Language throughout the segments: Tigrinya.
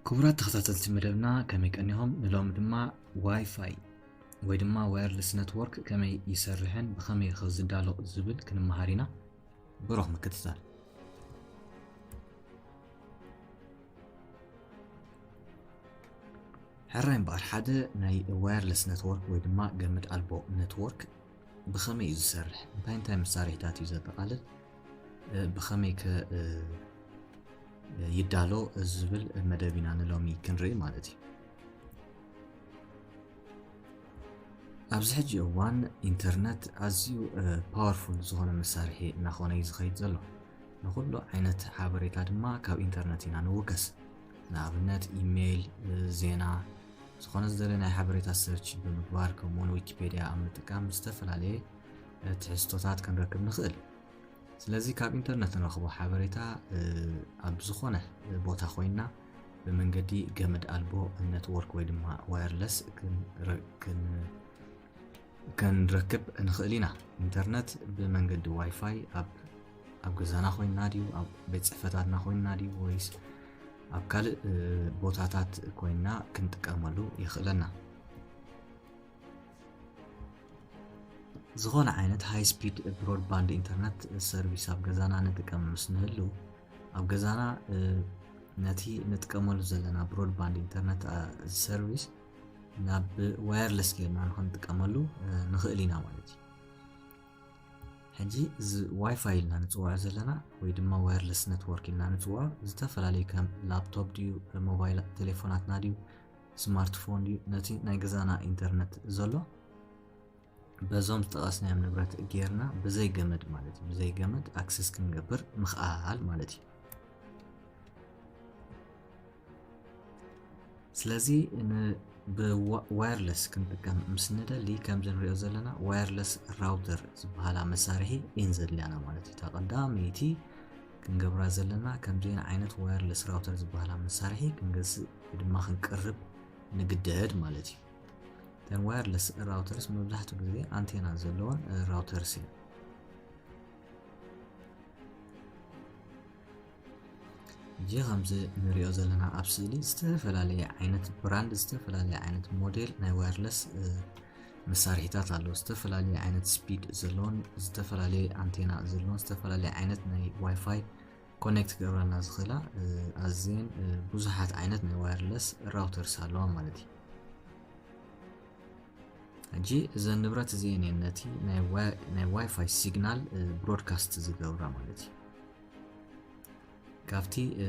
ክቡራት ተኸታተልቲ መደብና፣ ከመይ ቀኒኹም? ንሎሚ ድማ ዋይፋይ ወይ ድማ ዋየርለስ ነትወርክ ከመይ ይሰርሕን ብኸመይ ከ ዝዳሎ ዝብል ክንመሃር ኢና። ብሩኽ ምክትታል። ሕራይ እምበኣር፣ ሓደ ናይ ዋየርለስ ነትወርክ ወይ ድማ ገመድ ኣልቦ ነትወርክ ብኸመይ እዩ ዝሰርሕ? እንታይ እንታይ መሳርሒታት እዩ ዘጠቓልል? እ፣ ብኸመይ ከ፣ እ፣ ይዳሎ ዝብል መደብ ኢና ንሎሚ ክንርኢ ማለት እዩ። ኣብዚ ሕጂ እዋን ኢንተርነት ኣዝዩ፣ እ፣ ፓወርፉል ዝኾነ መሳርሒ እናኾነ እዩ ዝኸይድ ዘሎ። ንኹሉ ዓይነት ሓበሬታ ድማ ካብ ኢንተርነት ኢና ንውከስ። ንኣብነት ኢሜይል፣ እ፣ ዜና፣ ዝኾነ ዝደለናዮ ሓበሬታ ሰርች ብምግባር፣ ከምኡውን ዊኪፔድያ ኣብ ምጥቃም ዝተፈላለየ፣ እ፣ ትሕዝቶታት ክንረክብ ንኽእል። ስለዚ ካብ ኢንተርነት ንረኽቦ ሓበሬታ፣ እ፣ ኣብ ዝኾነ ቦታ ኮይንና ብመንገዲ ገመድ ኣልቦ ነትወርክ ወይ ድማ ዋየርለስ ክንረ-፣ ክን-፣ ክንረክብ ንኽእል ኢና። ኢንተርነት ብመንገዲ ዋይፋይ ኣብ፣ ኣብ ገዛና ኮይንና ድዩ፣ ኣብ ቤት ጽሕፈታትና ኮይንና ድዩ፣ ወይስ ኣብ ካልእ፣ እ፣ ቦታታት ኮይንና ክንጥቀመሉ የኽእለና። ዝኾነ ዓይነት ሃይ ስፒድ ብሮድባንድ ኢንተርነት ሰርቪስ ኣብ ገዛና ንጥቀም ምስ ንህሉ፣ ኣብ ገዛና፣ እ፣ ነቲ ንጥቀመሉ ዘለና ብሮድባንድ ኢንተርነት፣ እ፣ ሰርቪስ ናብ ዋየርለስ ጌርና ንኽንጥቀመሉ፣ እ፣ ንኽእል ኢና ማለት እዩ። ሕጂ እዚ ዋይፋይ ኢልና ንጽውዖ ዘለና ወይ ድማ ዋየርለስ ነትወርክ ኢልና ንጽውዖ፣ ዝተፈላለዩ ከም ላፕቶፕ ድዩ፣ ሞባይል ቴሌፎናትና ድዩ፣ ስማርትፎን ድዩ፣ ነቲ ናይ ገዛና ኢንተርነት ዘሎ በዞም ዝጠቐስናዮም ንብረት ጌርና ብዘይ ገመድ ማለት እዩ፣ ብዘይ ገመድ ኣክሰስ ክንገብር ምኽኣል ማለት እዩ። ስለዚ ን-፣ ብዋ-፣ ዋየርለስ ክንጥቀም ምስ ንደሊ፣ ከምዚ ንሪኦ ዘለና ዋየርለስ ራውተር ዝበሃላ መሳርሒ እየን ዘድልያና ማለት እዩ። እታ ቀዳመይቲ ክንገብራ ዘለና፣ ከምዚአን ዓይነት ዋየርለስ ራውተር ዝበሃላ መሳርሒ ክንገዝእ ወይ ድማ ክንቅርብ ንግደድ ማለት እዩ። እተን ዋየርለስ ራውተርስ መብዛሕትኡ ግዜ ኣንቴና ዘለወን፣ እ፣ ራውተርስ እየን። ሕጂ ከምዚ ንሪኦ ዘለና ኣብ ስእሊ ዝተፈላለየ ዓይነት ብራንድ፣ ዝተፈላለየ ዓይነት ሞዴል ናይ ዋየርለስ፣ እ፣ መሳርሒታት ኣለዉ። ዝተፈላለየ ዓይነት ስፒድ ዘለዎን፣ ዝተፈላለየ ኣንቴና ዘለዎን፣ ዝተፈላለየ ዓይነት ናይ ዋይፋይ ኮኔክት ክገብረልና ዝኽእላ፣ እ፣ ኣዝየን፣ እ፣ ብዙሓት ዓይነት ናይ ዋየርለስ ራውተርስ ኣለዋ ማለት እዩ። ሕጂ እዘን ንብረት እዚአን እየን ነቲ ናይ ዋ-፣ ናይ ዋይፋይ ሲግናል፣ እ፣ ብሮድካስት ዝገብራ ማለት እዩ። ካብቲ፣ እ፣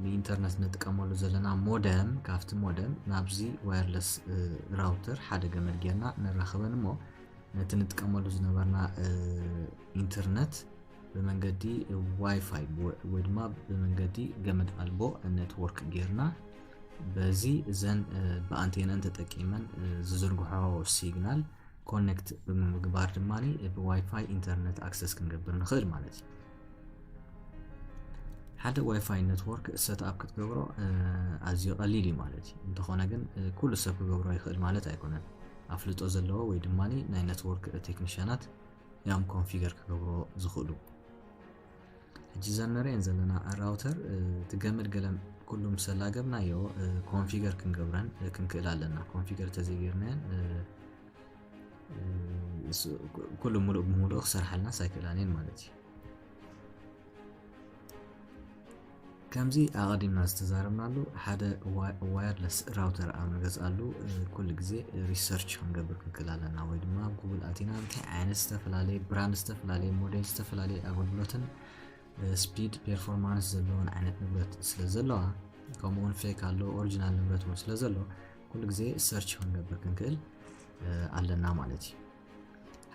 ብኢንተርነት ንጥቀመሉ ዘለና ሞደም፣ ካብቲ ሞደም ናብዚ ዋየርለስ፣ እ፣ ራውተር ሓደ ገመድ ጌርና ንራኸበን እሞ ነቲ ንጥቀመሉ ዝነበርና፣ እ፣ ኢንተርነት ብመንገዲ ዋይፋይ ብ-፣ ወይ ድማ ብመንገዲ ገመድ ኣልቦ ኔትወርክ ጌርና በዚ እዘን፣ እ፣ ብኣንቴነን ተጠቂመን፣ እ፣ ዝዝርግሖ ሲግናል ኮኔክት ብምግባር ድማ ብዋይፋይ ኢንተርነት ኣክሰስ ክንገብር ንኽእል ማለት እዩ። ሓደ ዋይፋይ ኔትወርክ ሰትኣፕ ክትገብሮ፣ እ፣ ኣዝዩ ቀሊል እዩ ማለት እዩ። እንተኾነ ግን፣ እ፣ ኩሉ ሰብ ክገብሮ ይኽእል ማለት ኣይኮነን። ኣፍልጦ ዘለዎ ወይ ድማ ናይ ኔትወርክ ቴክኒሽያናት እዮም ኮንፊገር ክገብሮ ዝኽእሉ። ሕጂ እዘን ንሪአን ዘለና ራውተር፣ እ፣ እቲ ገመድ ገለ ኩሉ ምስ ኣላገብናዮ፣ እ፣ ኮንፊገር ክንገብረን፣ እ፣ ክንክእል ኣለና። ኮንፊገር ተዘይጌርናየን፣ እ፣ እ፣ ስ-፣ ኩሉ ሙሉእ ብሙሉእ ክሰርሓልናስ ኣይክእላን እየን ማለት እዩ። ከምዚ ኣቐዲምና ዝተዛረብናሉ ሓደ ዋ-፣ ዋየርለስ ራውተር ኣብ ንገዝኣሉ፣ እ፣ ኩሉ ግዜ ሪሰርች ክንገብር ክንክእል ኣለና፣ ወይ ድማ ኣብ ጉግል ኣቲና እንታይ ዓይነት ዝተፈላለየ ብራንድ፣ ዝተፈላለየ ሞዴል፣ ዝተፈላለየ ኣገልግሎትን፣ እ፣ ስፒድ፣ ፔርፎርማንስ ዘለዎን ዓይነት ንብረት ስለ ዘለዋ፣ ከምኡውን ፌክ ኣሎ፣ ኦሪጂናል ንብረት እውን ስለ ዘሎ፣ ኩሉ ግዜ ሰርች ክንገብር ክንክእል፣ እ፣ ኣለና ማለት እዩ።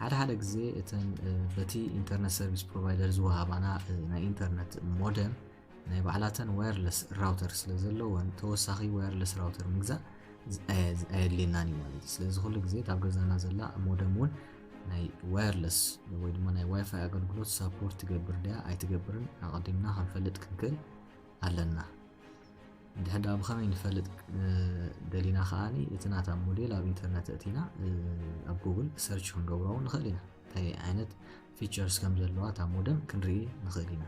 ሓደ ሓደ ግዜ እተን፣ እ፣ በቲ ኢንተርነት ሰርቪስ ፕሮቫይደር ዝወሃባና፣ እ፣ ናይ ኢንተርነት ሞደም ናይ ባዕላተን ዋየርለስ ራውተር ስለ ዘለወን ተወሳኺ ዋየርለስ ራውተር ምግዛእ ዝ-፣ ኣየ-፣ ኣየድልየናን እዩ ማለት እዩ። ስለዚ ኩሉ ግዜ እታ ኣብ ገዛና ዘላ ሞደም እውን ናይ ዋየርለስ ወይ ድማ ናይ ዋይፋይ ኣገልግሎት ሳፖርት ትገብር ድያ ኣይትገብርን ኣቐዲምና ክንፈልጥ ክንክእል ኣለና። እንድሕር ደኣ ብኸመይ ንፈልጥ፣ እ፣ ደሊና ከኣኒ እቲ ናታ ሞዴል ኣብ ኢንተርነት ኣእቲና፣ እ፣ ኣብ ጉግል ሰርች ክንገብሮ እውን ንኽእል ኢና። እንታይ ዓይነት ፊቸርስ ከም ዘለዋ እታ ሞደም ክንርኢ ንኽእል ኢና።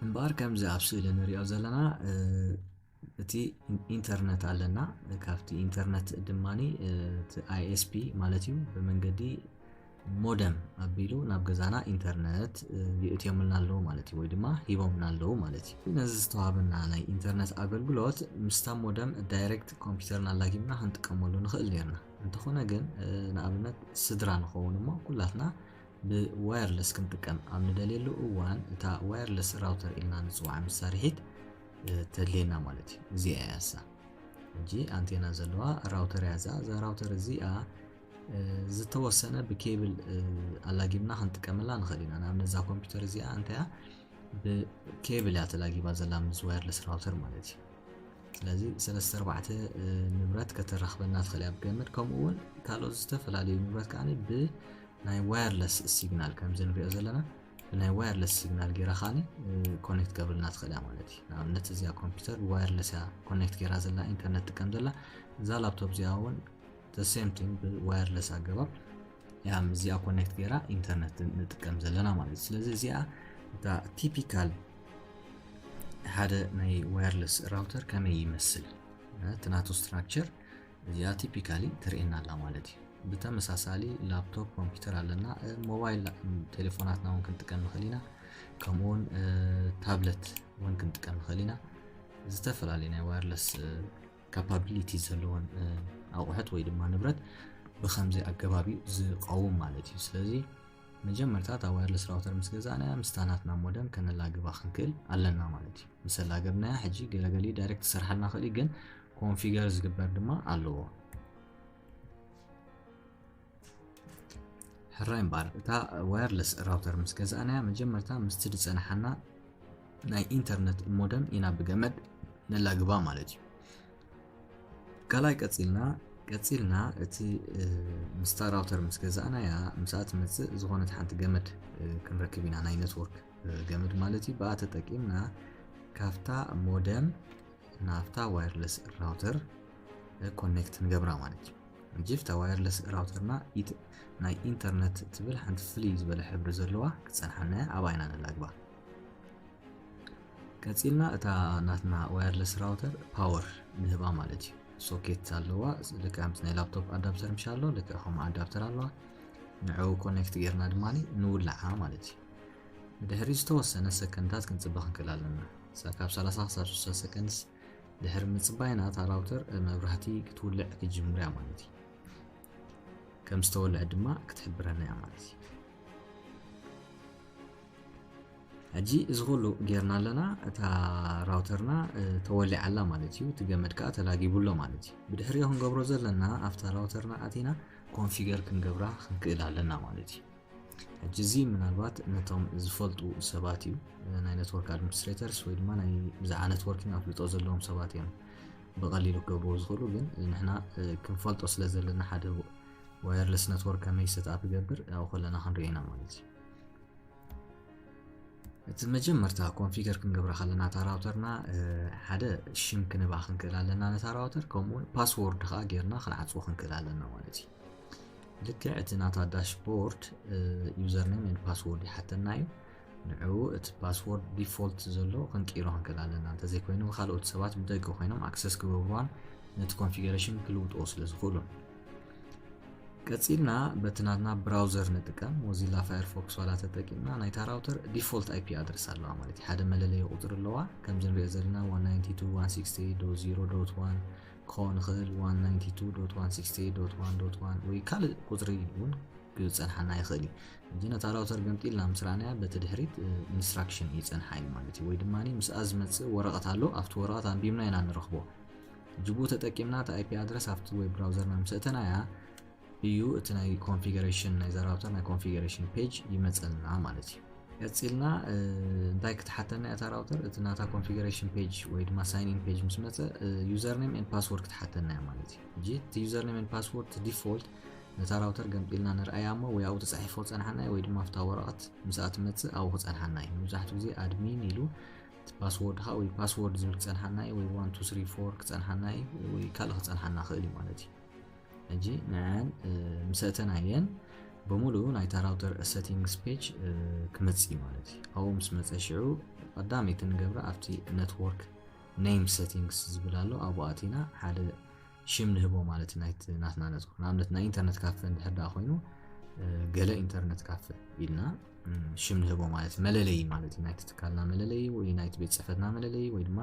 እምበኣር ከምዚ ኣብ ስእሊ ንሪኦ ዘለና እቲ ኢንተርነት ኣለና። ካብቲ ኢንተርነት ድማ እቲ ኣይ ኤስ ፒ ማለት እዩ ብመንገዲ ሞደም ኣቢሉ ናብ ገዛና ኢንተርነት ይእትዮምልና ኣለዉ ማለት እዩ፣ ወይ ድማ ሂቦምና ኣለዉ ማለት እዩ። ነዚ ዝተዋህበና ናይ ኢንተርነት ኣገልግሎት ምስታ ሞደም ዳይሬክት ኮምፒውተርና ኣላጊብና ክንጥቀመሉ ንኽእል ነርና። እንተኾነ ግን ንኣብነት ስድራ ንኸውን እሞ ኩላትና ብዋየርለስ ክንጥቀም ኣብ ንደልየሉ እዋን እታ ዋየርለስ ራውተር ኢልና ንፅዋዓ መሳርሒት ተድልየና ማለት እዩ። እዚኣ እያ እሳ ሕጂ ኣንቴና ዘለዋ ራውተር እያ። እዛ እዛ ራውተር እዚኣ ዝተወሰነ ብኬብል ኣላጊብና ክንጥቀመላ ንኽእል ኢና። ንኣብነት እዛ ኮምፒውተር እዚኣ እንታይ እያ ብኬብል እያ ተላጊባ ዘላ ምስ ዋየርለስ ራውተር ማለት እዩ። ስለዚ ሰለስተ ኣርባዕተ ንብረት ከተራኽበና ትኽእል እያ ብገመድ። ከምኡ እውን ካልኦት ዝተፈላለዩ ንብረት ከዓ ብናይ ዋየርለስ ሲግናል ከምዚ ንሪኦ ዘለና ብናይ ዋየርለስ ሲግናል ገይራ ከዓ ኮኔክት ገብርልና ትኽእል እያ ማለት እዩ። ንኣብነት እዚኣ ኮምፒውተር ብዋየርለስ እያ ኮኔክት ገይራ ዘላ ኢንተርነት ትጥቀም ዘላ። እዛ ላፕቶፕ እዚኣ እውን the same thing ብዋየርለስ ኣገባብ እያ ምስዚኣ ኮኔክት ገይራ ኢንተርነት ንጥቀም ዘለና ማለት እዩ። ስለዚ እዚኣ እታ ቲፒካል ሓደ ናይ ዋየርለስ ራውተር ከመይ ይመስል እቲ ናቱ ስትራክቸር እዚኣ ቲፒካሊ ትርእየና ኣላ ማለት እዩ። ብተመሳሳሊ ላፕቶፕ ኮምፒውተር ኣለና፣ ሞባይል ቴሌፎናትና እውን ክንጥቀም ንኽእል ኢና። ከምኡውን ታብለት እውን ክንጥቀም ንኽእል ኢና። ዝተፈላለዩ ናይ ዋየርለስ ካፓቢሊቲ ዘለዎን ኣቑሑት ወይ ድማ ንብረት ብከምዚ ኣገባብ እዩ ዝቐውም ማለት እዩ። ስለዚ መጀመርታ እታ ዋየርለስ ራውተር ምስ ገዛእናያ ምስታ ናትና ሞደም ከነላግባ ክንክእል ኣለና ማለት እዩ። ምስ ኣላገብናያ ሕጂ ገለገሊ ዳይሬክት ትሰርሓልና ክእል ግን ኮንፊገር ዝግበር ድማ ኣለዎ። ሕራይ እምበኣር እታ ዋየርለስ ራውተር ምስ ገዛእናያ መጀመርታ ምስቲ ዝፀንሓና ናይ ኢንተርነት ሞደም ኢና ብገመድ ነላግባ ማለት እዩ። ካልኣይ ቀፂልና ቀፂልና እቲ ምስታ ራውተር ምስ ገዛእናያ ምስኣ ትመፅእ ዝኾነት ሓንቲ ገመድ ክንረክብ ኢና፣ ናይ ኔትወርክ ገመድ ማለት እዩ። ብኣ ተጠቂምና ካብታ ሞደም ናብታ ዋየርለስ ራውተር ኮኔክት ንገብራ ማለት እዩ። ሕጂ እታ ዋየርለስ ራውተርና ናይ ኢንተርነት ትብል ሓንቲ ፍልይ ዝበለ ሕብሪ ዘለዋ ክፀንሓና እያ፣ ኣብኣ ኢና ነላግባ። ቀፂልና እታ ናትና ዋየርለስ ራውተር ፓወር ንህባ ማለት እዩ። ሶኬት ኣለዋ፣ ልክዕ ከምቲ ናይ ላፕቶፕ ኣዳፕተር ምሽ ኣሎ፣ ልክዕ ከምኡ ኣዳፕተር ኣለዋ። ንዕኡ ኮኔክት ጌርና ድማ ንውልዓ ማለት እዩ። ብድሕሪ ዝተወሰነ ሰከንዳት ክንፅበ ክንክእል ኣለና። ካብ ሰላሳ ክሳብ ስሳ ሰከንድስ ድሕሪ ምፅባይና እታ ራውተር መብራህቲ ክትውልዕ ክትጅምር እያ ማለት እዩ። ከም ዝተወልዐ ድማ ክትሕብረና እያ ማለት እዩ። ሕጂ እዚ ኩሉ ጌርና ኣለና፣ እታ ራውተርና ተወሊዓ ኣላ ማለት እዩ። እቲ ገመድ ከዓ ተላጊቡ ኣሎ ማለት እዩ። ብድሕሪኡ ክንገብሮ ዘለና ኣብታ ራውተርና ኣቲና ኮንፊገር ክንገብራ ክንክእል ኣለና ማለት እዩ። ሕጂ እዚ ምናልባት ነቶም ዝፈልጡ ሰባት እዩ፣ ናይ ኔትወርክ ኣድሚኒስትሬተርስ ወይ ድማ ናይ ብዛዕባ ኔትወርኪንግ ኣፍልጦ ዘለዎም ሰባት እዮም ብቐሊሉ ክገብርዎ ዝኽእሉ። ግን ንሕና ክንፈልጦ ስለ ዘለና ሓደ ዋየርለስ ኔትወርክ ከመይ ሰትኣፕ ይገብር ኣብኡ ከለና ክንሪኦ ኢና ማለት እዩ። እቲ መጀመርታ ኮንፊገር ክንገብራ ከለና እታ ራውተርና ሓደ ሽም ክንባ ክንክእል ኣለና ነታ ራውተር፣ ከምኡውን ፓስዎርድ ከዓ ጌርና ክንዓፅዎ ክንክእል ኣለና ማለት እዩ። ልክዕ እቲ ናታ ዳሽቦርድ ዩዘርኔም ኤንድ ፓስዎርድ ይሓተና እዩ። ንዕኡ እቲ ፓስዎርድ ዲፎልት ዘሎ ክንቅይሮ ክንክእል ኣለና። እንተዘይኮይኑ ካልኦት ሰባት ብደገ ኮይኖም ኣክሰስ ክገብርዋን ነቲ ኮንፊገሬሽን ክልውጥዎ ስለ ዝኽእሉ። ቀፂልና በቲ ናትና ብራውዘር ንጥቀም፣ ሞዚላ ፋየርፎክስ ዋላ ተጠቂምና ናይታ ራውተር ዲፎልት ኣይፒ ኣድረስ ኣለዋ ማለት እዩ። ሓደ መለለዪ ቁፅሪ ኣለዋ። ከምዚ ንሪኦ ዘለና one ninety two one sixty eight dot zero dot one ክኸውን ይኽእል፣ one ninety two dot one sixty eight dot one dot one ወይ ካልእ ቁፅሪ እውን ክፀንሓና ይኽእል እዩ። ሕጂ ነታ ራውተር ገምጢልና ምስ ረኣናያ በቲ ድሕሪት ኢንስትራክሽን ይፀንሓ እዩ ማለት እዩ። ወይ ድማ ምስኣ ዝመፅእ ወረቐት ኣሎ፣ ኣብቲ ወረቐት ኣንቢብና ኢና ንረኽቦ። ሕጂ ብኡ ተጠቂምና እቲ ኣይፒ ኣድረስ ኣብቲ ዌብ ብራውዘርና ምስ ኣእተናያ እዩ እቲ ናይ ኮንፊገሬሽን ናይዛ ራውተር ናይ ኮንፊገሬሽን ፔጅ ይመፀልና ማለት እዩ። ቀፂልና እንታይ ክትሓተና እያ እታ ራውተር? እቲ ናታ ኮንፊገሬሽን ፔጅ ወይ ድማ ሳይን ኢን ፔጅ ምስ መፀ ዩዘርኔም ኤንድ ፓስወርድ ክትሓተና እያ ማለት እዩ። ሕጂ እቲ ዩዘርኔም ኤንድ ፓስወርድ እቲ ዲፎልት ነታ ራውተር ገምጢልና ንርኣያ እሞ ወይ ኣብኡ ተፃሒፎ ክፀንሓና እዩ ወይ ድማ ኣብታ ወረቐት ምስኣ ትመፅእ ኣብኡ ክፀንሓና እዩ። መብዛሕትኡ ግዜ ኣድሚን ኢሉ እቲ ፓስወርድኻ ወይ ፓስወርድ ዝብል ክፀንሓና እዩ ወይ one two three four ክፀንሓና እዩ ወይ ካልእ ክፀንሓና ክእል እዩ ማለት እዩ። ሕጂ ንዐን ምስ ኣእተናየን ብምሉኡ ናይታ ራውተር ሰቲንግስ ፔጅ ክመፅእ እዩ ማለት እዩ። ኣብኡ ምስ መፀ ሽዑ ቀዳመይቲ ንገብራ ኣብቲ network name settings ዝብል ኣሎ። ኣብኡ ኣቲና ሓደ ሽም ንህቦ ማለት እዩ ናይቲ ናትና network። ንኣብነት ናይ ኢንተርነት ካፈ እንድሕር ደኣ ኮይኑ ገለ ኢንተርነት ካፈ ኢልና ሽም ንህቦ ማለት እዩ። መለለዪ ማለት እዩ። ናይቲ ትካልና መለለዪ ወይ ናይቲ ቤት ፅሕፈትና መለለዪ ወይ ድማ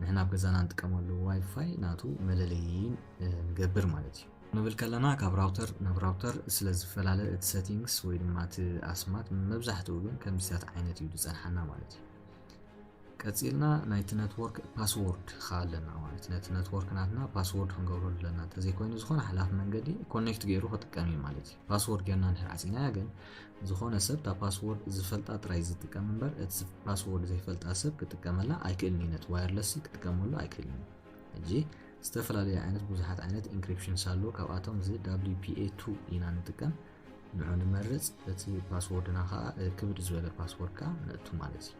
ንሕና ኣብ ገዛና ንጥቀመሉ ዋይፋይ ናቱ መለለዪ ንገብር ማለት እዩ። ንብል ከለና ካብ ራውተር ናብ ራውተር ስለ ዝፈላለ እቲ settings ወይ ድማ እቲ ኣስማት መብዛሕትኡ ግን ከምዚታት ዓይነት እዩ ዝፀንሓና ማለት እዩ። ቀፂልና ናይቲ network password ከ ኣለና ማለት ነቲ network ናትና password ክንገብረሉ ኣለና። እንተዘይኮይኑ ዝኾነ ሓላፍ መንገዲ connect ገይሩ ክጥቀም እዩ ማለት እዩ። Password ጌርና እንድሕር ዓፂናያ ግን ዝኾነ ሰብ እታ password ዝፈልጣ ጥራይ ዝጥቀም እምበር እቲ password ዘይፈልጣ ሰብ ክጥቀመላ ኣይክእልን እዩ። ነቲ wireless ክጥቀመሉ ኣይክእልን እዩ። ሕጂ ዝተፈላለዩ ዓይነት ብዙሓት ዓይነት encryptions ኣለዉ። ካብኣቶም እዚ W P A two ኢና ንጥቀም። ንዑ ንመርፅ። እቲ password ና ከዓ ክብድ ዝበለ password ከዓ ነእቱ ማለት እዩ።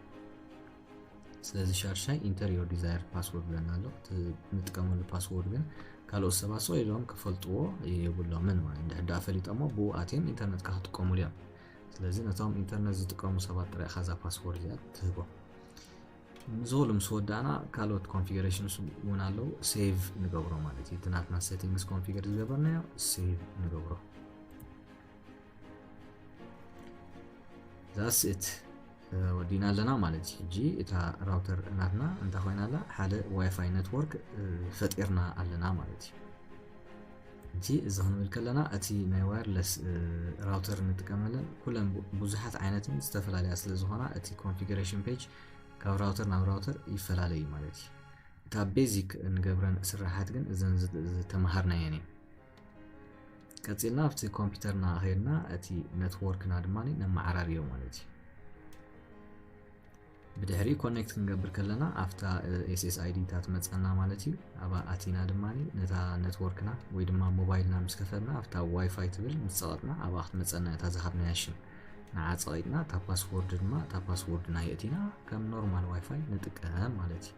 ስለዚ ሻርሻይ enter your desired password ብለና ኣሎ። እቲ ንጥቀመሉ password ግን ካልኦት ሰባት ስቕ ኢሎም ክፈልጥዎ የብሎምን ማለት እንድሕር ደኣ ፈሊጦሞ ብኡ ኣትዮም ኢንተርነትካ ክጥቀሙሉ እዮም። ስለዚ ነቶም ኢንተርነት ዝጥቀሙ ሰባት ጥራይ ኢኻ እዛ password እዚኣ ትህቦም። እዚ ኩሉ ምስ ወዳእና ካልኦት configurations እውን ኣለዉ። Save ንገብሮ ማለት እዩ። እቲ ናትና settings configure ዝገበርናዮ save ንገብሮ። That's it። ወዲና ኣለና ማለት እዩ። ሕጂ እታ ራውተር ናትና እንታይ ኮይና ኣላ? ሓደ ዋይፋይ network ፈጢርና ኣለና ማለት እዩ። ሕጂ እዚ ክንብል ከለና እቲ ናይ ዋየርለስ ራውተር እንጥቀመለን ኩለን ብዙሓት ዓይነትን ዝተፈላለያ ስለ ዝኾና እቲ configuration page ካብ ራውተር ናብ ራውተር ይፈላለ እዩ ማለት እዩ። እታ basic እንገብረን ስራሓት ግን እዘን ዝተመሃርናየን እየን። ቀፂልና ኣብቲ ኮምፒውተርና ከይድና እቲ network ና ድማ ነመዓራርዮ ማለት እዩ። ብድሕሪኡ connect ክንገብር ከለና ኣብታ SSID እታ ትመፀና ማለት እዩ። ኣብኣ ኣቲና ድማ ነታ network ና ወይ ድማ ሞባይልና ምስ ከፈትና ኣብታ ዋይፋይ ትብል ምስ ፀቐጥና ኣብኣ ክትመፀና እታ ዝሃብናያ ሽም ንዓ ፀቒጥና እታ password ድማ እታ password ና የእቲና ከም ኖርማል ዋይፋይ ንጥቀም ማለት እዩ።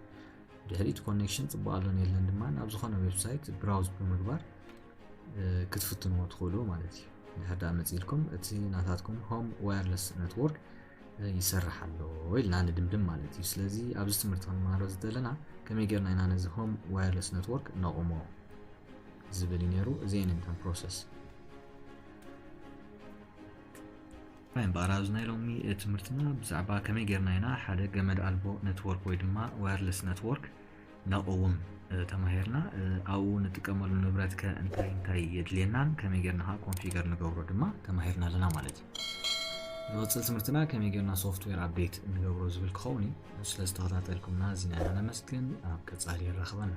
ድሕሪኡ connection ፅቡቕ ኣሎን የለን ድማ ናብ ዝኾነ website browse ብምግባር ክትፍትንዎ ትኽእሉ ማለት እዩ። ድሕር ደኣ መፂልኩም እቲ ናታትኩም home wireless network ይሰርሕ ኣሎ ኢልና ንድምድም ማለት እዩ። ስለዚ ኣብዚ ትምህርቲ ክንመሃሮ ዝደለና ከመይ ጌርና ኢና ነዚ home wireless network ነቑሞ ዝብል እዩ ነይሩ። እዚአን እተን process ራይን በኣራዝ ናይ ሎሚ ትምህርትና ብዛዕባ ከመይ ጌርና ኢና ሓደ ገመድ ኣልቦ network ወይ ድማ wireless network ነቕውም ተማሂርና። ኣብኡ ንጥቀመሉ ንብረት ከ እንታይ እንታይ የድልየናን ከመይ ጌርና ከዓ configure ንገብሮ ድማ ተማሂርና ኣለና ማለት እዩ። ዝቕፅል ትምህርትና ከመይ ጌርና software update ንገብሮ ዝብል ክኸውን እዩ። ስለ ዝተኸታተልኩምና እዚና ኢና ነመስግን። ኣብ ቀፃሊ የራኽበና።